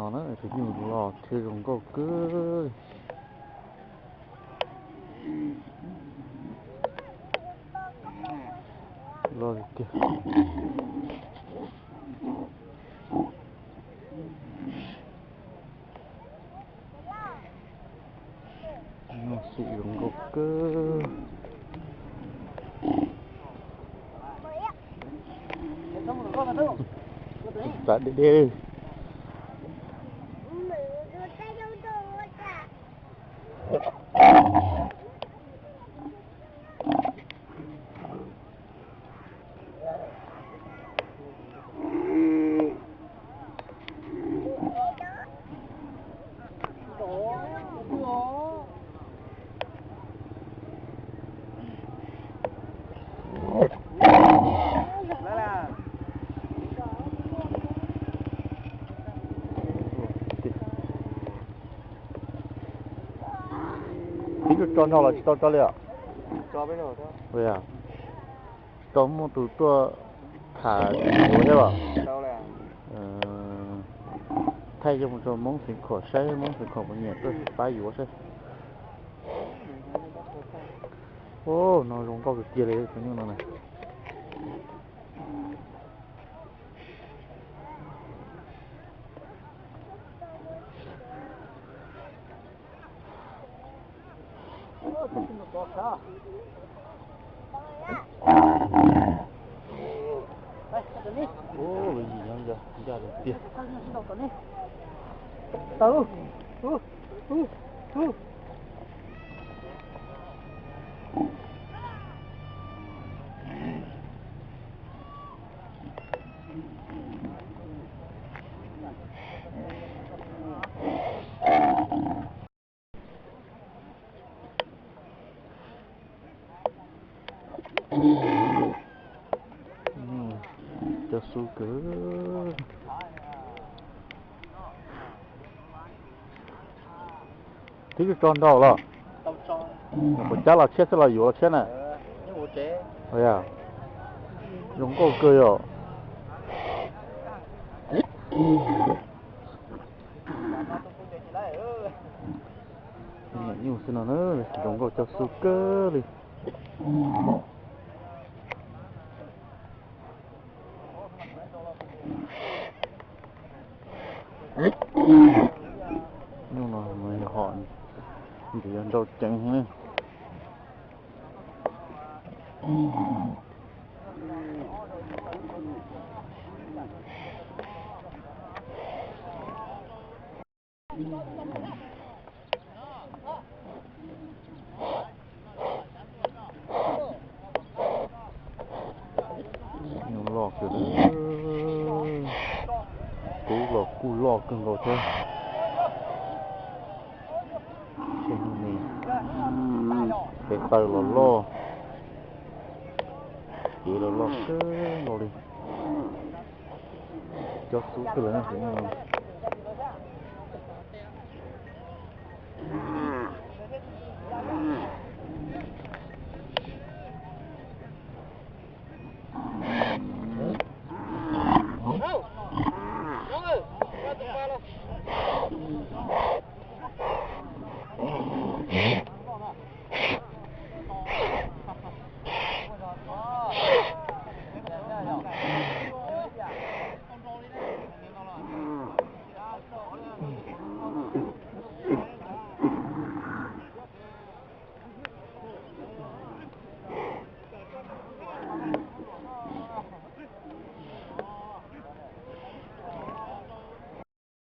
No na, tus nyuj los thiab zoo nkauj kawg. Loj tiag. Nyuj xwm zoo nkauj kawg. Txav deb deb. Tib tug tso nrog los tsis tau tso li os? Tsis tau muaj tus tuaj tham yuav thiab los? Thaij coj mus rau Hmoob Xeev Khuam saib, Hmoob Xeev Khuam puas nyiam tuaj pab yuav saib. Ub, no zoo nkauj kawg kiag li tus nyuj no na. Ub, lub yim nyob ncaj tiag. Cov xub kawg. Twb tso nrau los? Puas cab los tshiab xwb los yuav los tshiab na? Zoo nkauj kawg yom. Nyuj xwb no na, zoo nkauj cov xub kawg li. Nyuj no ho ntxim yog nrau ceev heev. Nyuj loj kawg, kub los kuj loj kawg nkaus thiab. Tes taw los loj, cev los loj kawg nkaus li. Cov xub kawg lawm.